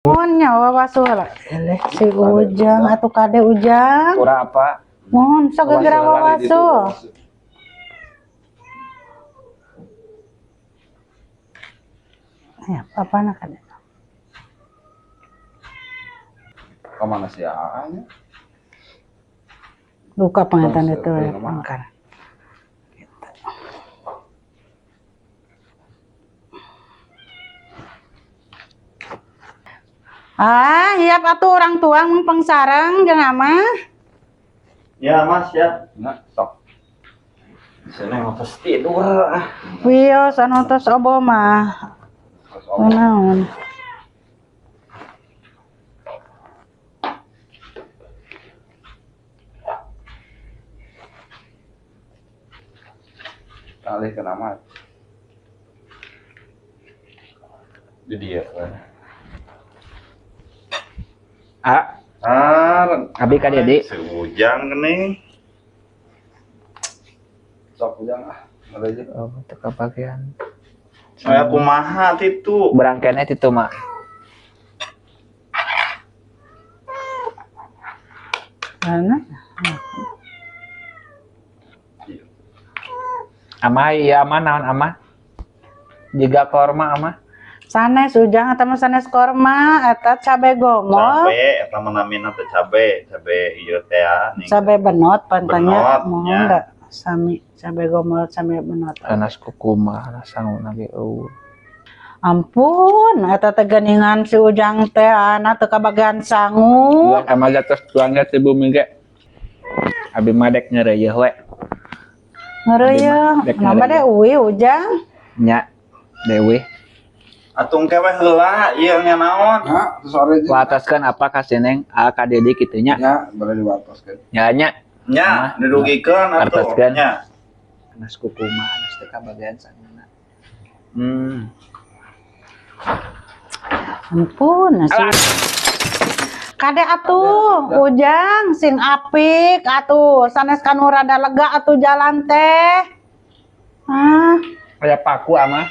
Mohon nya wawasuh lah. Eleh si Ujang atuh kade Ujang. Kurang apa? Mohon sok geura wawasuh. Ya, apa nak kade? Kemana sih nya? Duka pengetan itu ya, pangkar. Gitu. Ah, hiap atuh orang tua mengpengsarang jeung ama. Ya, Mas ya. Nah, sok. Seneng tos tidur ah. Wios anu tos obo mah. Naon? Alih ke nama. Di dia kan. Ah, Ah, abi ka Dedi. Si Ujang geuning. Sok Ujang ah. Ada aja. Oh, teu kabagian. Saya kumaha titu. Berangkene titu mah. Mana? Ama iya ama naon ama? Jiga korma ama. Sanes Ujang eta mah sanes korma eta cabe gomol. Cabe eta mah namina teh cabe, cabe ieu teh ah. Cabe benot pantanya Benot, mohon nya. da sami cabe gomol sami benot. Anas kukuma, anas sanguna ge eueuh. Ampun, eta teh geuningan si Ujang teh anak teu kabagian sangu. Ama tos tuang ge ti bumi ge. Abi mah dek ngeureuyeun we. Ngeureuyeun, Dek nambah deh ngeureuyeun. uwi Ujang. Nya Dewi. Atung kewe heula ieu nya naon? Nah, terus sore aja. Wataskeun apa ka si Neng, a ka Dedi kitu nya. Ya, boleh diwataskeun. Nya nya. Nya, dirugikeun atuh. Artoskeun. Nya. Anas kukuma, anas teu kabagian sanguna. Ampun, si Kade atuh, Ujang sing apik atuh, sanes kanu rada lega atuh jalan teh. Ah, Aya paku ama.